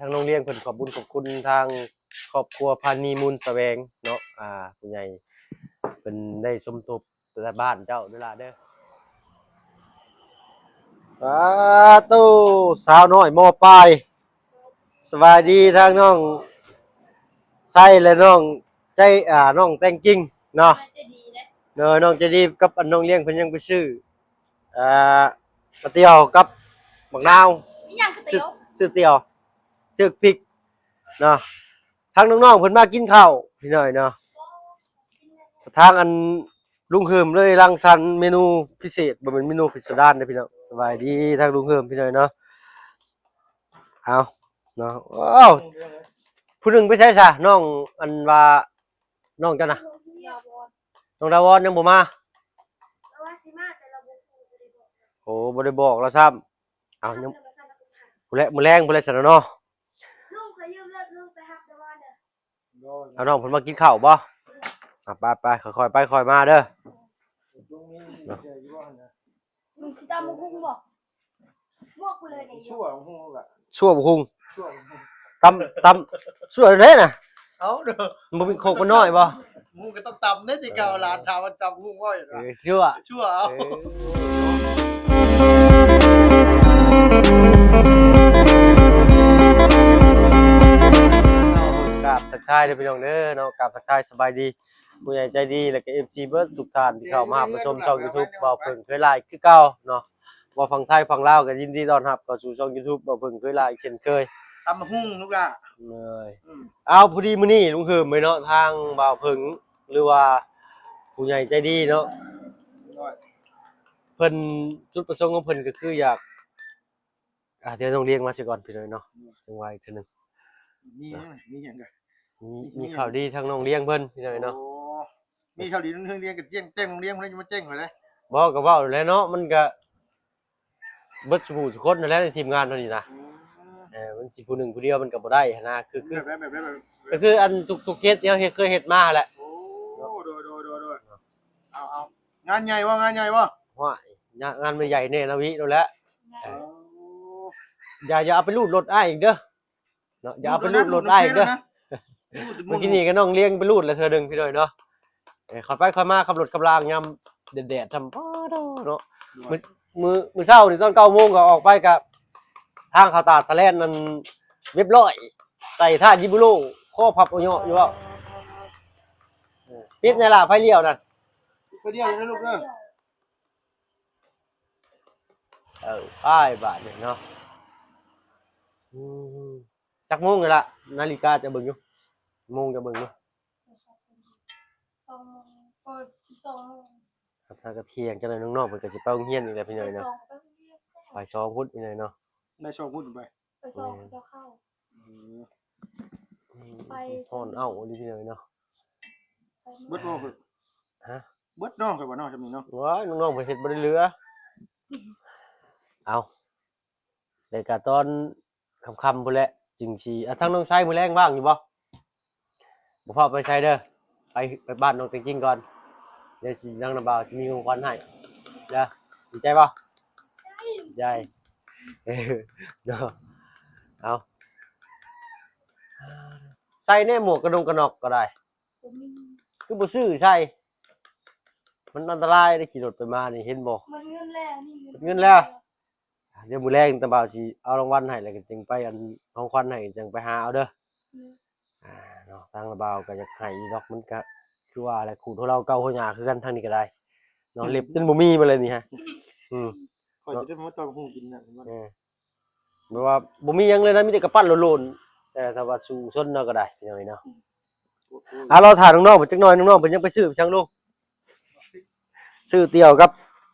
າງນ້ອງລຽງເພິ່ນຂອບບຸນຂອບຄຸນທາງຄອບຄົວພານີມູນສະແຫວງເນາະ ອ່າ ຜູ້ໃຫຍ່ເພິ່ນໄດ້ສົມທົບແຕ່ບ້ານເຈົ້າເດີຫຼ້າເດີ. ປາໂຕ ສາວນ້ອຍ ມ.ປາຍ ສະບາຍດີທາງນ້ອງໄຊ ແລະ ນ້ອງໃຈ ອ່າ ນ້ອງແຕງຈິງເນາະ ນ້ອງໃຈດີເດ້ ເນາະ ນ້ອງໃຈດີກັບອັນນ້ອງລຽງເພິ່ນຍັງໄປຊື້ ອ່າ ກະຕຽວກັບໝາກນາວ ອີຫຍັງກະຕຽວ ຊື້ ຊື້ຕຽວ ຊື້ພິກເນາະ ທາງນ້ອງໆເພິ່ນມາກິນເຂົ້າພີ່ນ້ອງເນາະ ທາງອັນລຸງເຮີມເລີຍລັງສັນເມນູພິເສດ ບໍ່ແມ່ນເມນູພິສະດານເດ້ພີ່ນ້ອງ ສະບາຍດີທາງລຸງເຮີມພີ່ນ້ອງເນາະ ເອົາເນາະ ໂອ້ ຜູ້ໜຶ່ງໄປໃສຊະ ນ້ອງ ອັນວ່າ ນ້ອງເຈົ້ານະ ນ້ອງດາວອນຍັງບໍ່ມາ ລາວວ່າຊິມາ ແຕ່ລາວບໍ່ຮູ້ ບໍ່ໄດ້ບອກ ໂອ້ ບໍ່ໄດ້ບອກລາວຊ້ຳ ເອົາ ຍັງ ຜູ້ແລະ ມື້ແລງພຸ້ນແຫຼະຊັ້ນເນາະ ລຸງ ຂ້ອຍຢືມລົດລຸງໄປຮັບດາວອນເດີ ເອົາ ນ້ອງເພິ່ນມາກິນເຂົ້າບໍ່ ອ່ະ ໄປໆ ຄ່ອຍໆ ໄປຄ່ອຍມາເດີ ລຸງມີໃຈຢູ່ບໍ່ຫັ້ນນະ ລຸງຊິຕຳບັກຫຸ່ງບໍ່ ບອກກູເລີຍນີ້ ຊົ່ວບໍ່ຮູ້ລະ ຊົ່ວບໍ່ຫຸ່ງ ຊົ່ວບໍ່ຫຸ່ງ ຕຳ ຕຳ ຊົ່ວແທ້ນະ ເອົາເດີ ບໍ່ມີໂຄກບໍ່ນ້ອຍບໍ່ ໝູ່ກໍຕ້ອງຕຳເດ້ ແຕ່ເກົ່າຫຼານຖາມວ່າຕຳຫຸ່ງບໍ່ ເອີ ຊົ່ວ ຊົ່ວ ເອົາ ເອີ ກາບທັກທາຍເດີພີ່ນ້ອງເດີເນາະ ກາບທັກທາຍສະບາຍດີ ຜູ້ໃຫຍ່ໃຈດີ ແລະກະເອັຟຊີເບິດທຸກທ່ານທີ່ເຂົ້າມາຮັບມາຊົມຊ່ອງຢູທູບ ເບົາເຜິ້ງເຄີຍຫຼາຍຄືເກົ່າເນາະ ເວົ້າຝັ່ງໄທຝັ່ງລາວກໍຍິນດີຕ້ອນຮັບເຂົ້າສູ່ຊ່ອງຢູທູບ ເບົາເຜິ້ງເຄີຍຫຼາຍເຊັ່ນເຄີຍ ຕຳບັກຫຸ່ງລູກຫຼ້າ ເອີຍ ອືມ ເອົາ ພໍດີມື້ນີ້ລຸງເຮີມເອີຍເນາະ ທາງເບົາເຜິ້ງ ຫຼືວ່າຜູ້ໃຫຍ່ໃຈດີເນາະ ໂດຍ ເພິ່ນ ຈຸດປະສົງຂອງເພິ່ນກໍຄືຢາກ ອ່າ ດຽວນ້ອງລຽງມາຊະກ່ອນພີ່ນ້ອງເນາະ ອືມ ຈັ່ງວ່າອີກເທື່ອໜຶ່ງ ມີຫຍັງ ມີຫຍັງກະ ມີ ມີ ມີຂ່າວດີທາງນ້ອງລຽງເພິ່ນພີ່ນ້ອງເນາະ ໂອ້ ມີຂ່າວດີທາງນ້ອງລຽງກໍແຈ້ງ ແຈ້ງນ້ອງລຽງເພິ່ນຈະມາແຈ້ງຂ້ອຍເດ້ ບໍ່ ກໍເວົ້າແລ້ວເນາະ ມັນກະເບິດສູ່ຜູ້ສູ່ຄົນຫັ້ນແຫຼະ ໃນທີມງານເຮົານີ້ນະ ອືມ ເອີ ມັນຊິຜູ້ໜຶ່ງຜູ້ດຽວມັນກໍບໍ່ໄດ້ຫັ້ນນະ ຄື ຄື ແບບ ແບບ ແບບ ແບບ ກໍຄືອັນທຸກ ທຸກເຂດທີ່ເຮົາເຮັດ ເຄີຍເຮັດມາຫັ້ນແຫຼະ ໂອ້ ໂດຍ ໂດຍ ໂດຍ ໂດຍ ເອົາ ເອົາ ງານໃຫຍ່ບໍ່ ງານໃຫຍ່ບໍ່ ໂອ້ຍ ງານ ງານມັນໃຫຍ່ແນ່ນະວິໂດນແຫຼະ ເອີ ເອົາ ຢ່າ ຢ່າເອົາໄປຮູດລົດອ້າຍອີກເດີ ເນາະ ຢ່າເອົາໄປຮູດລົດອ້າຍເດີ ເມື່ອກີ້ນີ້ກໍນ້ອງລຽງໄປຮູດແລ້ວເທື່ອໜຶ່ງພີ່ນ້ອງເນາະ ເອີ ຄ່ອຍໄປຄ່ອຍມາ ຂັບລົດຂັບລາງຍາມແດດໆ ຊ່ຳ ປາດໂທ້ເນາະ ມື້ ມື້ ມື້ເຊົ້ານີ້ຕອນເກົ້າໂມງກໍອອກໄປ ກໍທາງເຂົ້າຕາດສະແລນນັ້ນລຽບຮ້ອຍ ໃສ່ທ່າຢິໂບໂລ ຄໍພັບເອົາເຍາະຢູ່ເວົ້າ ເອີ ປິດແດ່ລະ ໄຟລ້ຽວນັ້ນ ໄຟລ້ຽວນະລູກເດີ. ເອີ ໄປບາດນີ້ເນາະ ອືມ ຈັກໂມງແລ້ວລະ ນາລິກາຈະເບິ່ງຢູ່ ໂມງຈະເບິ່ງຢູ່ ສອງໂມງ ເອີ ສິບສອງໂມງ ຫາກະທ່ຽງ ຈັກໜ້ອຍນ້ອງໆເພິ່ນກໍຊິໄປໂຮງຮຽນອີກແລ້ວພີ່ນ້ອງເນາະ ໄປສອງພຸ້ນພີ່ນ້ອງເນາະ ໄດ້ສອງພຸ້ນໄປ ໄປສອງ ແມ່ນ ເຈົ້າເຂົ້າ ເອີ ອືມ ໄປ ຮ້ອນເອົ້າອີ່ຫຼີພີ່ນ້ອງເນາະ ເບິດບໍ່ເພິ່ນ ຮະ ເບິດນ້ອງເພິ່ນບໍ່ເນາະ ຊ່ຳນີ້ເນາະ ໂອ້ຍ ນ້ອງໆເພິ່ນເຮັດບໍ່ໄດ້ເຫຼືອ ເອົາ ແລ້ວກະຕອນຄ່ຳໆພຸ້ນແຫຼະ ຈຶ່ງຊິ ອ່າ ທາງນ້ອງຊາຍມື້ແລງວ່າງຢູ່ບໍ່? ບໍ່ພາໄປໃສເດີ ໄປ ໄປບ້ານນ້ອງແຕງຈິງກ່ອນ ດຽວຊິ ທາງນ້າບ່າວຊິມີຂອງຂວັນໃຫ້ເດີ ດີໃຈບໍ່? ໃຈ ເນາະ ເອົາ ໃສ່ແດ່ໝວກກະນົງກະໜອກກໍໄດ້ ບໍ່ມີ ຄືບໍ່ຊື້ໃສ່? ມັນອັນຕະລາຍເດ້ ຂີ່ລົດໄປມານີ້ ເຫັນບໍ່? ໝົດເງິນແລ້ວ ນີ້ ໝົດເງິນແລ້ວ ດຽວມື້ແລງຕາບ່າວຊິເອົາລາງວັນໃຫ້ ແລ້ວກໍຈຶ່ງໄປອັນ ຂອງຂວັນໃຫ້ ຈັ່ງໄປຫາເອົາເດີ ອືມ ອ່າ ເນາະ ທາງຕາບ່າວກໍຢາກໃຫ້ຢູ່ດອກ ມັນກໍຄືວ່າແຫຼະ ຂູດຫົວເລົາເກົ່າຫົວຫຍ້າຄືກັນ ທາງນີ້ກໍໄດ້ເນາະ ອືມ ເລັບຈົນບໍ່ມີມາເລີຍນີ້ຮະ ອືມ ຂ້ອຍຈະໄດ້ມາຕຳຫຸ່ງກິນນະ ເອີ ແບບວ່າບໍ່ມີຫຍັງເລີຍນະ ມີແຕ່ກຳປັ້ນໂລນໆ ແຕ່ຖ້າວ່າສູ້ຊົນເນາະກໍໄດ້ ພີ່ນ້ອງເອີຍເນາະ ອ່າ ລໍຖ້ານ້ອງໆເພິ່ນຈັກໜ່ອຍ ນ້ອງໆເພິ່ນຍັງໄປຊື້ຫຍັງລູກ? ຊື້ຕຽວກັບ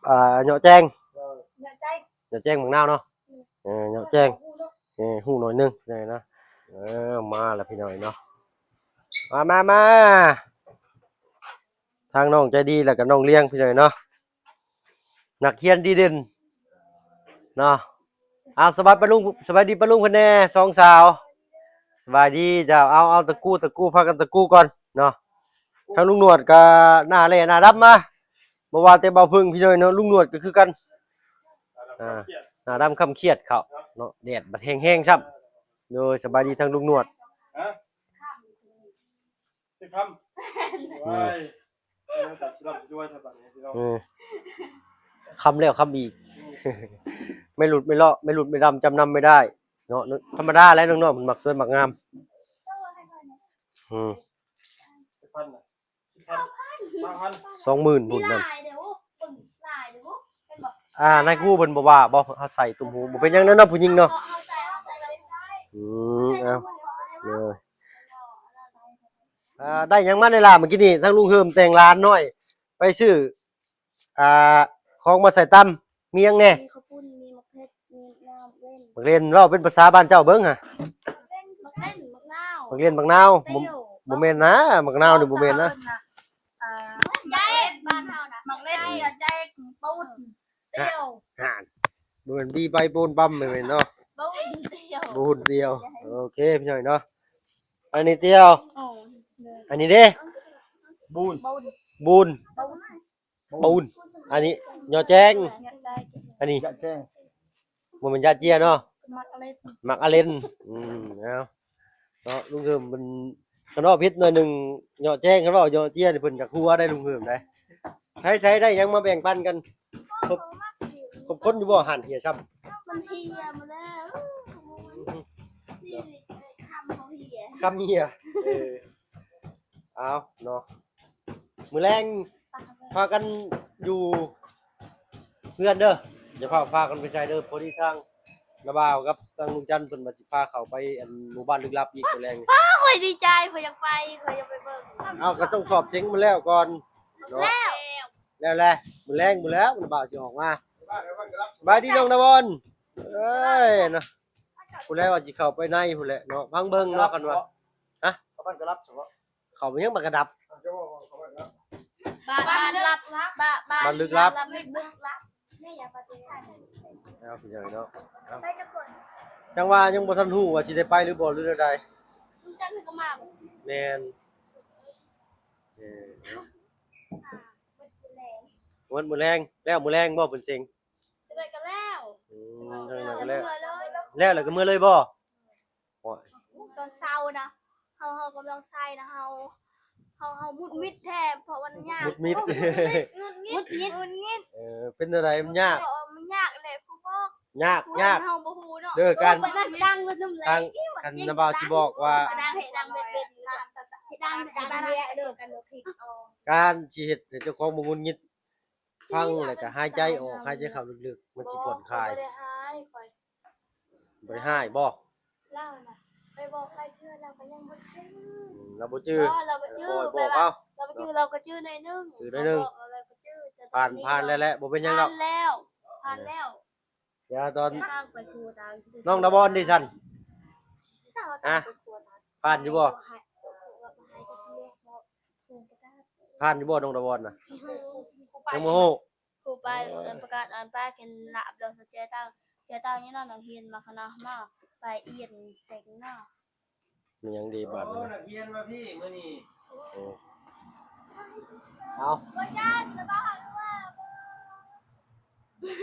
ອ່າ ເຍາະແຈ້ງ ເຍາະແຈ້ງ ເຍາະແຈ້ງໝາກນາວເນາະ ອືມ ເອີ ເຍາະແຈ້ງ ເອີ ຮູ້ໜ້ອຍໜຶ່ງ ເອີ ເນາະ ເອີ ມາແລ້ວພີ່ນ້ອງເນາະ ມາ ມາ ມາ ທາງນ້ອງໃຈດີ ແລ້ວກໍນ້ອງລຽງ ພີ່ນ້ອງເນາະ ນັກຮຽນດີເດັ່ນເນາະ ເອົາ ສະບາຍ ປ້າລຸງ ສະບາຍດີປ້າລຸງເພິ່ນແດ່ ສອງສາວ ສະບາຍດີເຈົ້າ ເອົາ ເອົາ ຕະກູ້ ຕະກູ້ ພາກັນຕະກູ້ກ່ອນເນາະ ທາງລຸງໜວດກໍໜ້າແຫຼ້ໜ້າດຳມາ ບໍ່ວ່າແຕ່ເບົາເຜິ້ງ ພີ່ນ້ອງເນາະ ລຸງໜວດກໍຄືກັນ ໜ້າດຳຄ້ຳຄຽດເຂົ້າເນາະ ແດດບັດແຮງໆຊ້ຳ ໂດຍ ສະບາຍດີທາງລຸງໜວດ. ຮະ? ຊິຄຳ. ອືມ ໂອ້ຍ ເອີ ຕັດສະລັບດ້ວຍ ຖ້າບັດນີ້ພີ່ນ້ອງ. ເອີ ຄຳແລ້ວຄຳອີກ. ອືມ ໄມ່ຫຼຸດໄມ່ເລາະ ໄມ່ຫຼຸດໄມ່ດຳ ຈຳນຳໄມ່ໄດ້ເນາະ. ທຳມະດາແຫຼະ ນ້ອງໆ ເພິ່ນມັກສວຍມັກງາມ. ອືມ ສອງໝື່ນພຸ້ນນັ້ນ. ອ່າ ໃນຮູ້ເພິ່ນບໍ່ວ່າບໍ່ ເຮົາໃສ່ຕຸ້ມຫູ ບໍ່ເປັນຫຍັງເນາະ ຜູ້ຍິງເນາະ. ອືມ ເອົາ ເອີ ອ່າ ໄດ້ຫຍັງມາແດ່ລະ ມື້ກີ້ນີ້? ທາງລຸງເຮີມແຕ່ງຫຼານນ້ອຍໄປຊື້ ອ່າ ຂອງມາໃສ່ຕຳ ມີຫຍັງແດ່? ມີເຂົ້າປຸ້ນ ມີໝາກເຜັດ ມີໝາກນາວ ໝາກເລັ່ນ. ໝາກເລັ່ນ ເວົ້າເປັນພາສາບ້ານເຈົ້າເບິ່ງຫາ. ໝາກເລັ່ນ ໝາກເລັ່ນ ໝາກນາວ. ໝາກເລັ່ນ ໝາກນາວ. ບໍ່ແມ່ນນະ ໝາກນາວນີ້ບໍ່ແມ່ນນະ. ອ່າ ໝາກເລັ່ນ ບ້ານເຮົານະ ໝາກເລັ່ນ ໝາກເລັ່ນ ໝາກເລັ່ນ ປາວຸ້ນ ຕຽວ ຫັ້ນ ບໍ່ແມ່ນບີໄປປູນປ້ຳ ແມ່ນເນາະ. ປາວຸ້ນ ຕຽວ ປາວຸ້ນ ຕຽວ. ໂອເຄ ພີ່ນ້ອງເນາະ ອັນນີ້ຕຽວ. ໂອ້ ອັນນີ້ເດ້? ບູນ ບູນ ປາວຸ້ນ ປາວຸ້ນ. ອັນນີ້ຫຍໍ້ແຈ້ງ. ອັນນີ້ ຍະແຈ້ງ ບໍ່ແມ່ນຢາເຈ້ຍເນາະ ໝາກອາເລັນ ໝາກອາເລັນ. ອືມ ເອົາ ເນາະ ລຸງເຮີມເພິ່ນ ຄັນເວົ້າຜິດໜ້ອຍໜຶ່ງ ເຫຍາະແຈ້ງ. ຄັນເວົ້າເຫຍາະເຈ້ຍນີ້ ເພິ່ນກະຫົວໄດ໋ ລຸງເຮີມໄດ໋. ໃສໆ ໄດ້ຫຍັງມາແບ່ງປັນກັນ? ຄົບ ຄົບຄົນຢູ່ບໍ່? ຫັ້ນເຮຍຊ້ຳ ມັນເຮຍໝົດແລ້ວ ນີ້ຄຳເຮົາເຮຍ ຄຳເຮຍ. ເອີ ເອົາເນາະ ມື້ແລງພາກັນຢູ່ເຮືອນເດີ ຢ່າພາ ພາກັນໄປໃສເດີ. ພໍດີທາງນ້າບ່າວກັບທາງລຸງຈັນເພິ່ນວ່າຊິພາເຂົ້າໄປອັນໝູ່ບ້ານລຶກລັບອີກມື້ແລງນີ້. ອ້າ ຂ້ອຍດີໃຈ ຂ້ອຍຢາກໄປ ຂ້ອຍຢາກໄປເບິ່ງ. ເອົາ ກະຕ້ອງສອບເສັງມັນແລ້ວກ່ອນເນາະ. ແລ້ວ ແລ້ວແຫຼະ ມື້ແລງ ມື້ແລ້ວນ້າບ່າວຊິອອກມາ. ສະບາຍດີນ້ອງນາວອນ. ເອີຍເນາະ ຜູ້ໃດວ່າຊິເຂົ້າໄປໃນພຸ້ນແຫຼະເນາະ ຟັງເບິ່ງເນາະ. ຄັນວ່າ ຮະ ເຂົ້າບ້ານກະລັບ ເຂົ້າໄປຫຍັງບ້ານກະດັບ ບ້ານ ບ້ານລັບ ບ້ານ ບ້ານລຶກລັບ ລຶກລັບ. ເອົາ ພີ່ນ້ອງເນາະ ເອົາ ໄປຈັກຄົນ ຈັ່ງວ່າຍັງບໍ່ທັນຮູ້ວ່າຊິໄດ້ໄປຫຼືບໍ່ ຫຼືແນວໃດ. ລຸງຈັນເພິ່ນກະມາບໍ່? ແມ່ນ ເອີ ເບິດມື້ແລງ ເບິດມື້ແລງ. ແລ້ວມື້ແລງບໍ່ເພິ່ນເສັງ? ຈັ່ງໃດກະແລ້ວ. ອືມ ຈັ່ງໃດກະແລ້ວ ແລ້ວແລ້ວກະເມືອເລີຍບໍ່? ໂອ້ຍ ຕອນເຊົ້ານະ ເຮົາ ເຮົາກຳລັງໃສ່ນະ ເຮົາ ເຮົາ ເຮົາໝຸດມິດແທ້ ເພາະມັນຍາກ ໝຸດມິດ ໝຸດມິດ ໝຸດມິດ ເອີ ເປັນແນວໃດມັນຍາກ? ມັນຍາກແຫຼະ ຜູ້ບອກ ຍາກ ຍາກ ເຮົາບໍ່ຮູ້ເນາະ. ເດີ ການ ເອີ ໄປນັ່ງດັງເລີຍ ທາງ ຄັນນ້າບ່າວຊິບອກວ່າ ດັງ ໃຫ້ດັງເປັນ ໃຫ້ດັງ ໃຫ້ດັງເລີຍ ການຊິເຮັດໃຫ້ເຈົ້າຂອງບໍ່ຫງຸດຫງິດ ຟັງແລ້ວກະຫາຍໃຈອອກ ຫາຍໃຈເຂົ້າເລິກໆ ມັນຊິຜ່ອນຄາຍ. ບໍ່ໄດ້ຮ້າຍ ຂ້ອຍບໍ່ໄດ້ຮ້າຍບໍ່? ລາວນະ ໄປບອກຫຼາຍເທື່ອ ລາວກະຍັງບໍ່ຈື່. ອືມ ລາວບໍ່ຈື່ ບໍ່ ລາວບໍ່ຈື່ ຂ້ອຍບອກເອົາ ລາວບໍ່ຈື່ ລາວກະຈື່ໜ້ອຍໜຶ່ງ ຈື່ໜ້ອຍໜຶ່ງ ບອກແລ້ວລາວກະຈື່. ຜ່ານ ຜ່ານແລ້ວແຫຼະ ບໍ່ເປັນຫຍັງດອກ ຜ່ານແລ້ວ ຜ່ານແລ້ວ. ດຽວຕອນ ທາງໄປພູຕາງ ນ້ອງດາວອນເດຊັ້ນ ຮະ ຜ່ານຢູ່ບໍ່? ຜ່ານຢູ່ບໍ່ນ້ອງດາວອນນະ? ຍັງບໍ່ຮູ້ ຜູ້ໄປ ເອີ ປະກາດອັນປາກິນລາບ ແລ້ວເຈົ້າເຕົ້າ ເຈົ້າເຕົ້ານີ້ເນາະ ນັກຮຽນມາຄະນະມາ ໄປອຽນເສັງເນາະ. ແມ່ນຫຍັງເດບາດນີ້? ໂອ້ ນັກຮຽນມາພີ້ມື້ນີ້. ໂອ້ ເອົາ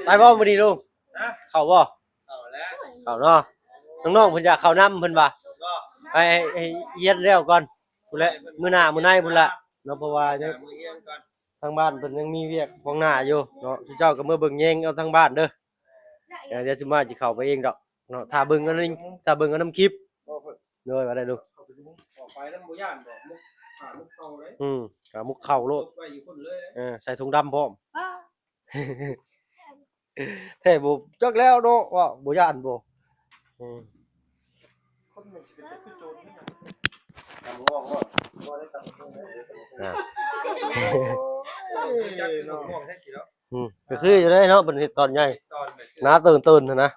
ໄປບໍ່ມື້ນີ້ລຸງ? ຮະ? ເຂົ້າບໍ່? ເຂົ້າແລ້ວ ເຂົ້າເນາະ. ນ້ອງໆເພິ່ນຢາກເຂົ້ານຳເພິ່ນວ່າ ໃຫ້ ໃຫ້ຮຽນແລ້ວກ່ອນພຸ້ນແຫຼະ ມື້ໜ້າມື້ໃນພຸ້ນລະເນາະ ເພາະວ່າຍັງ ມື້ຮຽນກ່ອນ ທາງບ້ານເພິ່ນຍັງມີວຽກຂອງໜ້າຢູ່ເນາະ. ຊຸມເຈົ້າກະເມືອເບິ່ງແຍງເອົາທາງບ້ານເດີ ດຽວ ດຽວຊຸມອ້າຍຊິເຂົ້າໄປເອງດອກເນາະ. ຖ້າເບິ່ງເອົາໃນ ຖ້າເບິ່ງເອົານຳຄລິບ ໂດຍ ວ່າໄດ້ດູ ອອກໄປນຳບໍ່ຢ້ານບໍ່? ມຸກ ຫາມຸກເຂົ້າເລີຍ ອືມ ຫາມຸກເຂົ້າໂລດ ໄວ້ຢູ່ພຸ້ນເລີຍ ເອີ ໃສ່ຖົງດຳພ້ອມ. ແທ້ບໍ່ ຈັກແລ້ວເນາະ ວ່າບໍ່ຢ້ານບໍ່? ອືມ ຄົນມັນຊິເປັນຄືໂຈນນີ້ນະ ຕຳໝາກຫຸ່ງບໍ່? ບໍ່ໄດ້ຕຳໝາກຫຸ່ງເດ້ ອ່າ ໂອ້ຍ ຈັກຕຳໝາກຫຸ່ງແທ້ຊິເນາະ. ອືມ ກະຄືຢູ່ເດ້ເນາະ ເພິ່ນເຮັດຕອນໃຫຍ່ ເຮັດຕອນແບບ ໜາເຕີນໆຫັ້ນນະ.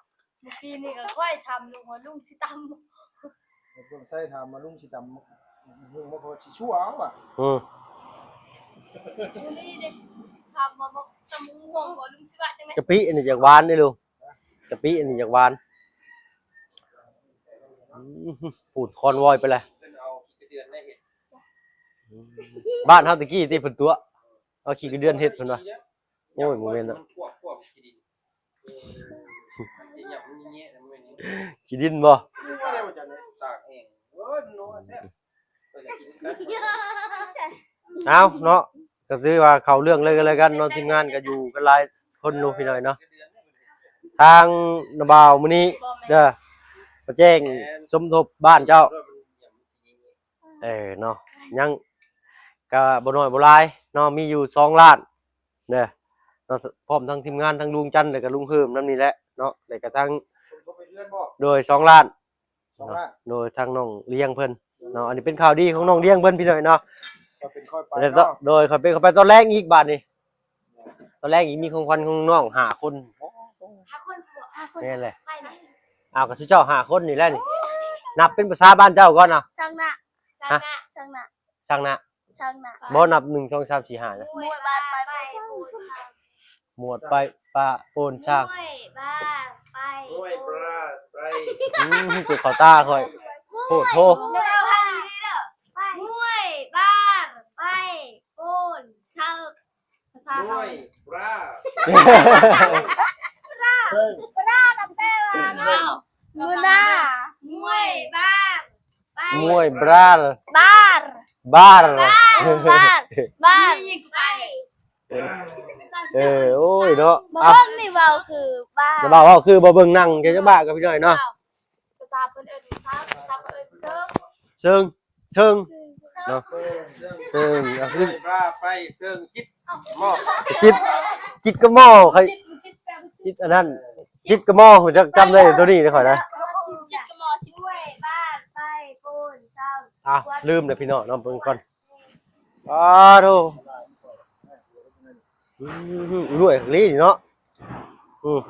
ມື້ກີ້ນີ້ກະຂ້ອຍຖາມລຸງວ່າ ລຸງຊິຕຳ ລຸງໄຊຖາມວ່າ ລຸງຊິຕຳໝາກຫຸ່ງບໍ່ ເພາະຊິຊົ່ວເອົາວ່າ. ອືມ ມື້ນີ້ເດ້ ຖາມວ່າ ໝາກ ຕຳໝາກຫຸ່ງບໍ່ ລຸງຊິວ່າຈັ່ງໃດ? ກະປິອັນນີ້ຢາກຫວານເດ້ລຸງ ກະປິອັນນີ້ຢາກຫວານ. ອືມ ປູນຄອນວອຍໄປແລ້ວ. ບ້ານເຮົາແຕ່ກີ້ຕິເພິ່ນຕົວະ ເອົາຂີ້ກະເດືອນເຮັດເພິ່ນວ່າ. ໂອ້ຍ ບໍ່ແມ່ນດອກ ມັນຄວບ ຄວບຂີ້ດິນ ເອີ ມັນຊິຫຍັບມັນແຍະ ມັນແມ່ນຫຍັງ ຂີ້ດິນບໍ່? ເອົາເນາະ ກໍຖືວ່າເຂົ້າເລື່ອງເລີຍກັນແລ້ວກັນເນາະ ທີມງານກໍຢູ່ກັນຫຼາຍຄົນຢູ່ພີ່ນ້ອງເນາະ ທາງນ້າບ່າວມື້ນີ້ເດີ ມາແຈ້ງສົມທົບບ້ານເຈົ້າ ເອີເນາະ ຍັງກະບໍ່ນ້ອຍບໍ່ຫຼາຍເນາະ ມີຢູ່ສອງລ້ານເດີເນາະ ພ້ອມທັງທີມງານ ທັງລຸງຈັນ ແລ້ວກະລຸງເຮີມນຳນີ້ແຫຼະເນາະ ແລ້ວກະທັງ ສົມທົບເຮືອນບໍ່? ໂດຍ ສອງລ້ານ ສອງລ້ານ ໂດຍ ທາງນ້ອງລ້ຽງເພິ່ນເນາະ ອັນນີ້ເປັນຂ່າວດີຂອງນ້ອງລ້ຽງເພິ່ນພີ່ນ້ອງເນາະ ກໍເປັນຄ່ອຍໄປເນາະ ໂດຍ ຄ່ອຍເປັນຄ່ອຍໄປ ຕອນແລງອີກບາດນີ້ ຕອນແລງອີກມີຂອງຂວັນຂອງນ້ອງຫ້າຄົນ ຫ້າຄົນ ຫ້າຄົນ ແມ່ນແຫຼະ ໄປນະ ອ້າວ ກໍຊຸເຈົ້າຫ້າຄົນນີ້ແຫຼະນີ້ ນັບເປັນພາສາບ້ານເຈົ້າກ່ອນເອົາ ຊັງນະ ຊັງນະ ຊັງນະ ຊັງນະ ຊັງນະ ບໍ່ນັບ ໜຶ່ງ ສອງ ສາມ ສີ່ ຫ້າ ນະ ໝວດ ບ້ານ ໄປ ໂປນ ຊ້າງ ໝວດ ໄປ ປະ ໂປນ ຊ້າງ ໝວດ ບ້ານ ໄປ ໝວດ ໂປນ ບຣາ ໄປ ອືມ ເຈັບເຂົ້າຕາຂ້ອຍ ໂພດໂພ ໝວດ ບ້ານ ໄປ ໂປນ ຊ້າງ ພາສາເຮົາ ມວຍ ບຣາ ບຣາ ບຣາ ນຳແປວ່າ ມື້ໜ້າ ມວຍ ບ້ານ ໄປ ມວຍ ບຣາ ບານ ບານ ບານ ບານ ໄປ ເອີ ໂອ້ຍເນາະ ບໍ່ເບິ່ງນີ້ເວົ້າຄືບ້າ ເວົ້າ ເວົ້າຄືບໍ່ເບິ່ງ ນັ່ງແຕ່ຈະບ້າກັບພີ່ນ້ອຍເນາະ ພາສາເພິ່ນເອີ້ນ ພາສາ ພາສາເພິ່ນເອີ້ນເຊີງ ເຊີງ ເຊີງເນາະ ເຊີງ ເຊີງ ກໍຄື ໄປ ໄປ ເຊີງ ຈິດໝໍ້ ຈິດ ຈິດກະໝໍ້ ໃຄ ຈິດອັນນັ້ນ ຈິດກະໝໍ້ ຮູ້ຈັກ ຈຳໄດ້ໂຕນີ້ເດ້ຂ້ອຍນະ ຈິດກະໝໍ້ ຊິ ຫ້ວຍ ບ້ານ ໄປ ໂປນ ເຈົ້າ ອ່ະ ລືມແລ້ວພີ່ນ້ອງເນາະ ເບິ່ງກ່ອນ ປາໂທ ອືມ ລວຍອີ່ຫຼີເນາະ ອືມ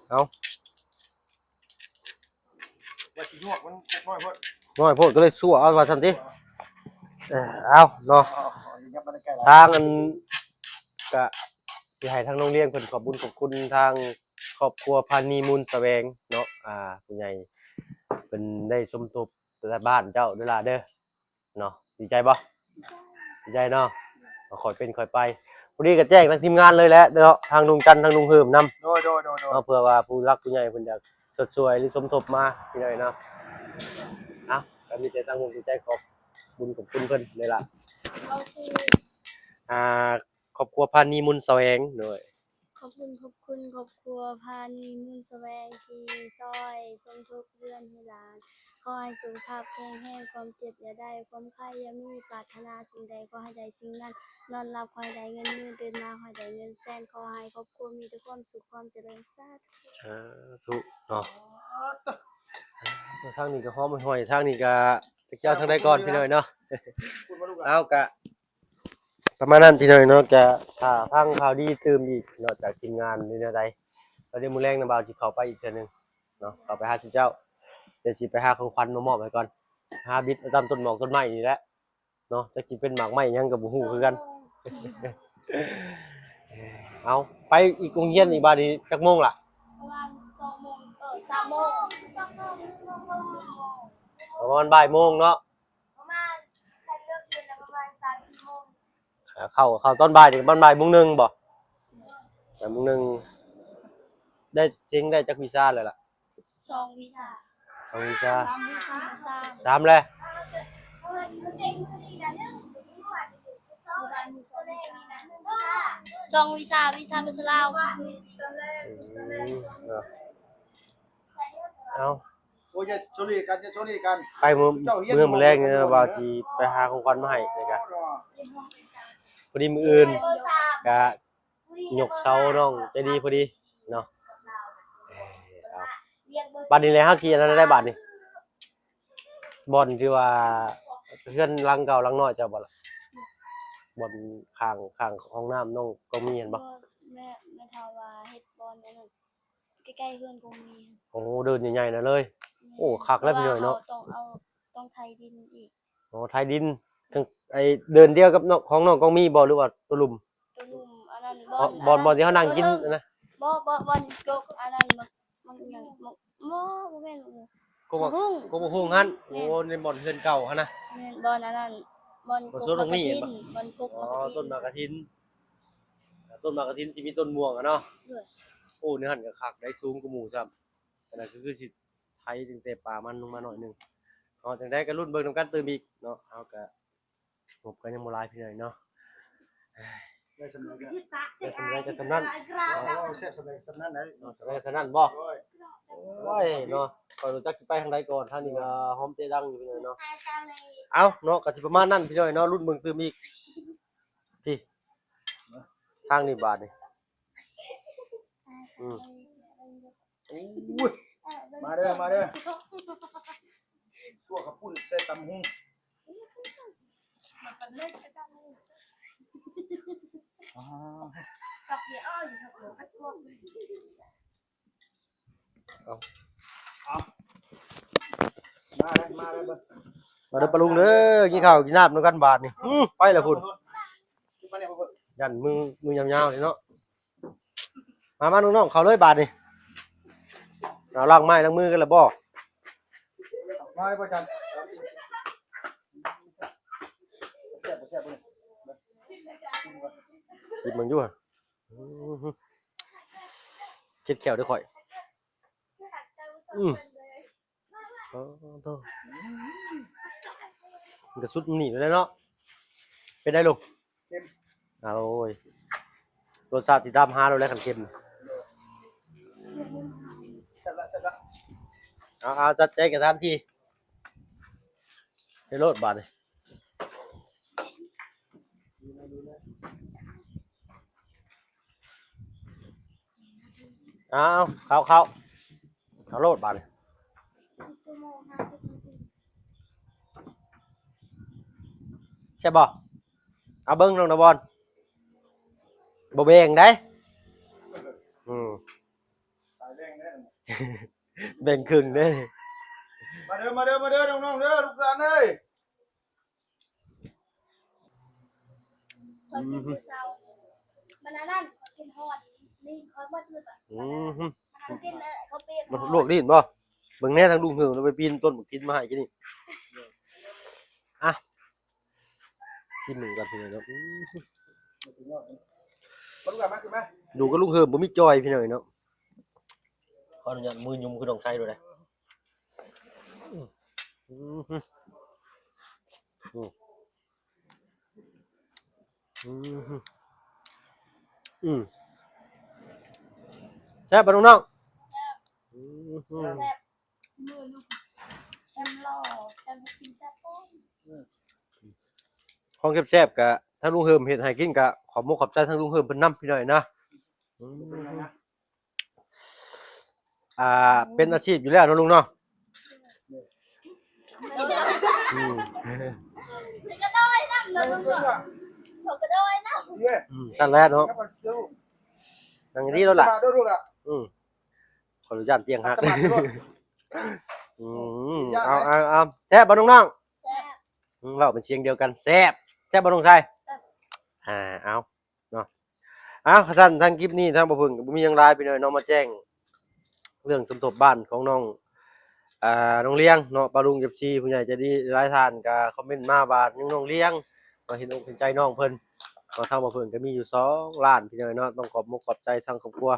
ເອົາ ວ່າຊິຍວກມັນຈັກໜ້ອຍໂພດ ນ້ອຍໂພດກໍເລີຍຊົ່ວເອົາວ່າຊັ້ນຕິ ເອີ ເອົາເນາະ ເອົາ ເອົາ ທາງອັນ ກະຊິໃຫ້ທາງໂຮງຮຽນເພິ່ນຂອບບຸນຂອບຄຸນທາງຄອບຄົວພານີມູນສະແຫວງເນາະ ອ່າ ຜູ້ໃຫຍ່ເພິ່ນໄດ້ສົມທົບບ້ານເຈົ້າເດີຫຼ້າເດີ ເນາະ ດີໃຈບໍ່? ດີໃຈເນາະ ຄ່ອຍເປັນຄ່ອຍໄປ ພໍດີກໍແຈ້ງທາງທີມງານເລີຍແຫຼະເນາະ ທາງລຸງຈັນ ທາງລຸງເຮີມນຳ ໂດຍ ໂດຍ ໂດຍ ໂດຍ ເນາະ ເພື່ອວ່າຜູ້ຫຼັກຜູ້ໃຫຍ່ເພິ່ນຢາກຊົດຊ່ວຍ ຫຼື ສົມທົບມາ ພີ່ນ້ອງເນາະ ເອົາ ກໍມີແຕ່ຕັ້ງອົກຕັ້ງໃຈຂອບບຸນຂອບຄຸນເພິ່ນເລີຍລະ ກໍຄື ອ່າ ຄອບຄົວພານີມູນສະແຫວງ ໂດຍ ຂອບຄຸນ ຂອບຄຸນຄອບຄົວພານີມູນສະແຫວງທີ່ຊ່ອຍສົມທົບເຮືອນໃຫ້ຫຼານ. ຂໍໃຫ້ສຸຂະພາບແຂງແຮງ, ຄວາມເຈັບຢ່າໄດ້, ຄວາມໄຂ້ຢ່າມີ, ປາດຖະໜາສິ່ງໃດຂໍໃຫ້ໄດ້ສິ່ງນັ້ນ, ນອນຫຼັບຂໍໃຫ້ໄດ້ເງິນໝື່ນ, ຕື່ນມາຂໍໃຫ້ໄດ້ເງິນແສນ, ຂໍໃຫ້ຄອບຄົວມີແຕ່ຄວາມສຸກຄວາມຈະເລີນ. ສາທຸ ສາທຸເນາະ. ທາງນີ້ກໍຫອມຫອຍ, ທາງນີ້ກໍຈັກຈະເອົາທາງໃດກ່ອນ ພີ່ນ້ອງເນາະ. ເອົາ ກະ ປະມານນັ້ນ ພີ່ນ້ອງເນາະ, ຈະຖ້າຟັງຂ່າວດີຕື່ມອີກເນາະ ຈາກທີມງານ ຫຼື ແນວໃດ. ແລ້ວດຽວມື້ແລງນະ ບ່າວຊິເຂົ້າໄປອີກເທື່ອໜຶ່ງເນາະ, ເຂົ້າໄປຫາຊຸເຈົ້າ, ດຽວຊິໄປຫາຂອງຂວັນມາມອບໃຫ້ກ່ອນ, ຫາບິດເອົາຕາມຕົ້ນໝອກຕົ້ນໄມ້ນີ້ແຫຼະເນາະ, ຈັກຊິເປັນໝາກໄມ້ຫຍັງກໍບໍ່ຮູ້ຄືກັນ. ເອົາ ໄປອີກໂຮງຮຽນອີກບາດນີ້ ຈັກໂມງລະ? ປະມານສອງໂມງ ເອີ ສາມໂມງ ປະມານບ່າຍໂມງເນາະ. ປະມານ ຄັນເລີກຮຽນແລ້ວປະມານສາມສີ່ໂມງ. ເຂົ້າ ເຂົ້າຕອນບ່າຍນີ້ ປະມານບ່າຍໂມງໜຶ່ງບໍ່? ບ່າຍໂມງໜຶ່ງ. ໄດ້ ເສັງໄດ້ຈັກວິຊາແລ້ວລະ? ສອງວິຊາ. ສອງວິຊາ. ສາມວິຊາ. ສາມແລ້ວ. ສອງວິຊາ ວິຊາພາສາລາວ. ອືມ ເອົາ ເອົາ ໂອ້ຍ ຢ່າໂຊເລກັນ ຢ່າໂຊເລກັນ. ໄປມື້ ເຈົ້າຮຽນ ມື້ມື້ແລງນີ້ ບໍ່ ວ່າຊິໄປຫາຂອງຂວັນມາໃຫ້ ນີ້ກະ ພໍດີມື້ອື່ນກະຍົກເສົານ້ອງໃຈດີພໍດີເນາະ. ເອົາ ບາດນີ້ແຫຼະ ເຮົາຊິອັນນັ້ນໄດ້ບາດນີ້. ບ່ອນທີ່ວ່າເຮືອນຫຼັງເກົ່າຫຼັງນ້ອຍເຈົ້າບໍ່ລະ? ບ່ອນຂ້າງ ຂ້າງຫ້ອງນ້ຳນ້ອງກໍມີຫັ້ນບໍ່? ແມ່ ແມ່ເຖົ້າວ່າເຮັດບ່ອນອັນນັ້ນ ໃກ້ໆເຮືອນກໍມີ. ໂອ້ ເດີ່ນໃຫຍ່ໆນັ້ນເລີຍ. ແມ່ນ. ໂອ້ ຄັກແລ້ວພີ່ນ້ອງເນາະ. ເພາະວ່າເຮົາຕ້ອງເອົາ ຕ້ອງໄຖດິນອີກ. ໂອ້ ໄຖດິນ. ໄອ້ເດີ່ນດຽວກັບນ້ອງ ຂອງນ້ອງກໍມີບໍ່ ຫຼືວ່າຕົວລຸ່ມ? ຕົວລຸ່ມ ອັນນັ້ນ ບ່ອນ ບ່ອນ ບ່ອນທີ່ເຮົານັ່ງກິນນະ? ບໍ່ ບໍ່ ບ່ອນກົກອັນນັ້ນ ໝາກ ໝາກຫຍັງ ໝາກ ບໍ່ ບໍ່ແມ່ນໝາກຫຍັງ ກົກໝາກ ກົກໝາກຫຸ່ງຫັ້ນ. ແມ່ນ. ໂອ້ ໃນບ່ອນເຮືອນເກົ່າຫັ້ນນະ. ແມ່ນ ບ່ອນອັນນັ້ນ ບ່ອນ ບ່ອນສວນໝາກມີ້ຫັ້ນບໍ່? ບ່ອນກົກໝາກກະທິນ. ອໍ ຕົ້ນໝາກກະທິນ ຕົ້ນໝາກກະທິນທີ່ມີຕົ້ນມ່ວງຫັ້ນເນາະ. ໂດຍ. ໂອ້ ໃນຫັ້ນກໍຄັກໄດ໋ ສູງກວ່າໝູ່ຊ້ຳ. ອັນນັ້ນກໍຄືຊິ ຖຕັ້ງແຕ່ປາມັນລົງມາໜ້ອຍໜຶ່ງເນາະ. ຈັ່ງໃດກໍລຸ້ນເບິ່ງນຳກັນຕື່ມອີກເນາະ. ເຮົາກໍງົບກໍຍັງບໍ່ຫຼາຍພີ່ນ້ອງເນາະ. ໄດ້ສ່ຳໃດກໍ ໄດ້ສ່ຳໃດກໍສ່ຳນັ້ນ. ເອົາ ເອົາແຊບສ່ຳໃດສ່ຳນັ້ນໄດ໋. ເອົາສ່ຳໃດກໍສ່ຳນັ້ນບໍ? ໂອ້ຍ ໂອ້ຍເນາະ ຂ້ອຍບໍ່ຈັກຊິໄປທາງໃດກ່ອນ. ທາງນີ້ກໍຫອມເຕະດັງຢູ່ພີ່ນ້ອງເນາະ. ເອົາເນາະ ກໍຊິປະມານນັ້ນພີ່ນ້ອງເນາະ. ລຸ້ນເບິ່ງຕື່ມອີກ ພີ່ ທາງນີ້ບາດນີ້. ອືມ ໂອ້ຍ ມາເດີ ມາເດີ ຂົ້ວເຂົ້າປຸ້ນໃສ່ຕຳຫຸ່ງ. ເອົາ ມາເດີ ມາເດີ ມາເດີປ້າລຸງເດີ ກິນເຂົ້າກິນນ້ຳນຳກັນບາດນີ້. ອືມ ໄປລະພຸ້ນ ຢ້ານມື ມືຍາວໆນີ້ເນາະ. ມາ ມານ້ອງໆ ເຂົ້າເລີຍບາດນີ້. ເອົາ ລ້າງໄມ້ລ້າງມືກັນລະບໍ? ມາເລີຍ ພໍ່ຈັນ ແຊບບໍ່ແຊບບໍ່ນີ້? ຊີມເບິ່ງຢູ່ຫະ. ອືມ ເຄັດແຂ້ວເດີ້ຂ້ອຍ. ອືມ ອໍ ໂທ້ ມັນກໍສຸດນີ້ແລ້ວເນາະ. ເປັນໃດລຸງ? ເຄັມ. ໂອ້ຍ ລົດຊາດຊິຕາມຫາໂລດແຫຼະຄັນເຄັມ. ແຊບລະ ແຊບລະ. ເອົາ ເອົາ ຈັດແຈງກັນທັນທີ ໄປໂລດບາດນີ້. ເອົາ ເຂົ້າ ເຂົ້າ ເຂົ້າໂລດບາດນີ້. ແຊບບໍ່? ເອົາເບິ່ງນ້ອງນະບອນ ບໍ່ແບ່ງໃດ໋. ອືມ ສາຍແບ່ງເດ້ ແບ່ງເຄິ່ງເດ້. ມາເດີ ມາເດີ ມາເດີ ນ້ອງໆເດີ ລູກຫຼານເອີຍ. ຂ້ອຍກິນແຕ່ເຊົ້າ ມັນອັນນັ້ນ ຂ້ອຍກິນຮອດ ນີ້ຂ້ອຍໝົດເລີຍ. ອືມ ມັນກິນ ເອີ ເຂົ້າປຽກ ມັນລວກລີ້ນບໍ່? ເບິ່ງແດ່ ທາງລຸງເຮີມລາວໄປປີນຕົ້ນບັກທິນມາໃຫ້ກິນນີ້. ອ່ະ ຊີມເບິ່ງກ່ອນພີ່ນ້ອງເນາະ. ອືມ ມາລູກຫຼານມາ ຂຶ້ນມາ ຢູ່ກັບລຸງເຮີມບໍ່ມີຈ່ອຍພີ່ນ້ອງເນາະ. ຂໍອະນຸຍາດມືຫຍຸ່ມຄືນ້ອງໄຊໂລດເດ້. ອືມ ອືມ ອືມ ອືມ ແຊບບໍ່ນ້ອງໆ? ແຊບ ອືມ ແຊບ ແຊບຫຼໍ່ ແຊບກິນແຊບ ຂອງແຊບໆ ກະທາງລຸງເຮີມເຮັດໃຫ້ກິນ ກະຂອບມົກຂອບໃຈທາງລຸງເຮີມເພິ່ນນຳ ພີ່ນ້ອງເນາະ. ອືມ ອ່າ ເປັນອາຊີບຢູ່ແລ້ວເນາະລຸງເນາະ. ອືມ ກະດອຍນຳເນາະລຸງເນາະ ກະດອຍນຳ. ອືມ ຊັ້ນແຫຼະເນາະ ນັ່ງດີໂລດລະ. ອືມ ຂໍອະນຸຍາດຕຽງຫັກ. ອືມ ເອົາ ເອົາ ເອົາ ແຊບບໍ່ນ້ອງໆ? ແຊບ. ອືມ ເວົ້າເປັນສຽງດຽວກັນ ແຊບ. ແຊບບໍ່ນ້ອງຊາຍ? ແຊບ. ອ່າ ເອົາເນາະ ເອົາ ຄັນຊັ້ນທາງຄລິບນີ້ທາງບ່າວເພິ່ນກໍບໍ່ມີຫຍັງຫຼາຍພີ່ນ້ອງເນາະ ມາແຈ້ງເລື່ອງສົມທົບບ້ານຂອງນ້ອງ ອ່າ ນ້ອງລຽງເນາະ. ປ້າລຸງ ເອັຟຊີ ຜູ້ໃຫຍ່ໃຈດີຫຼາຍທ່ານກໍຄອມເມັນມາວ່າຍັງນ້ອງລຽງ ວ່າເຫັນອົກເຫັນໃຈນ້ອງເພິ່ນເນາະ. ທາງບ່າວເພິ່ນກໍມີຢູ່ສອງລ້ານພີ່ນ້ອງເນາະ ຕ້ອງຂອບມົກຂອບໃຈທາງຄອບຄົວ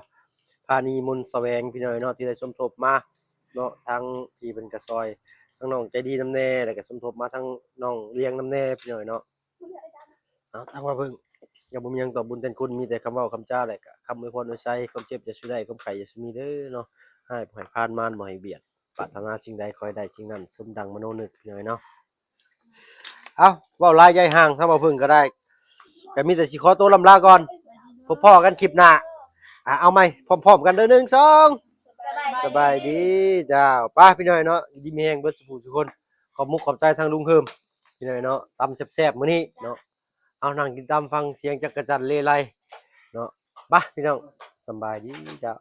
ພານີ ມົນສະແຫວງ ພີ່ນ້ອງເນາະ ທີ່ໄດ້ສົມທົບມາເນາະ. ທາງພີ່ເພິ່ນກະຊ່ອຍທາງນ້ອງໃຈດີນຳແດ່ ແລ້ວກະສົມທົບມາທາງນ້ອງລຽງນຳແດ່ ພີ່ນ້ອງເນາະ. ເອົາ ທາງວ່າເພິ່ນຍັງບໍ່ມີຫຍັງຕອບບຸນແທນຄຸນ ມີແຕ່ຄຳເວົ້າຄຳຈາ ແລະກະຄຳອວຍພອນອວຍໄຊ. ຄວາມເຈັບຢ່າສູ່ໄດ້ ຄວາມໄຂ້ຢ່າສູ່ມີເດີເນາະ. ຮ້າຍບໍ່ໃຫ້ຜ່ານ ມານບໍ່ໃຫ້ບຽດ ປາດຖະໜາສິ່ງໃດຂໍໃຫ້ໄດ້ສິ່ງນັ້ນ ສົມດັ່ງມະໂນນຶກ ພີ່ນ້ອງເນາະ. ເອົ້າ ເວົ້າຫຼາຍຢາຍຫ່າງ ທາງບ່າວເພິ່ນກໍໄດ້ ກໍມີແຕ່ຊິຂໍໂຕລ່ຳລາກ່ອນ ພົບພໍ້ກັນຄລິບໜ້າ. ອ່າ ເອົາໃໝ່ ພ້ອມໆກັນເດີ ໜຶ່ງ ສອງ ສະບາຍດີ ສະບາຍດີເຈົ້າ. ໄປພີ່ນ້ອງເນາະ ຢູ່ດີມີແຮງເບິດສູ່ຜູ້ສູ່ຄົນ. ຂອບມຸກຂອບໃຈທາງລຸງເຮີມ ພີ່ນ້ອງເນາະ ຕຳແຊບໆມື້ນີ້ເນາະ. ເອົາ ນັ່ງກິນຕຳຟັງສຽງຈັກກະຈັ່ນເລໄລເນາະ. ໄປພີ່ນ້ອງ ສະບາຍດີເຈົ້າ.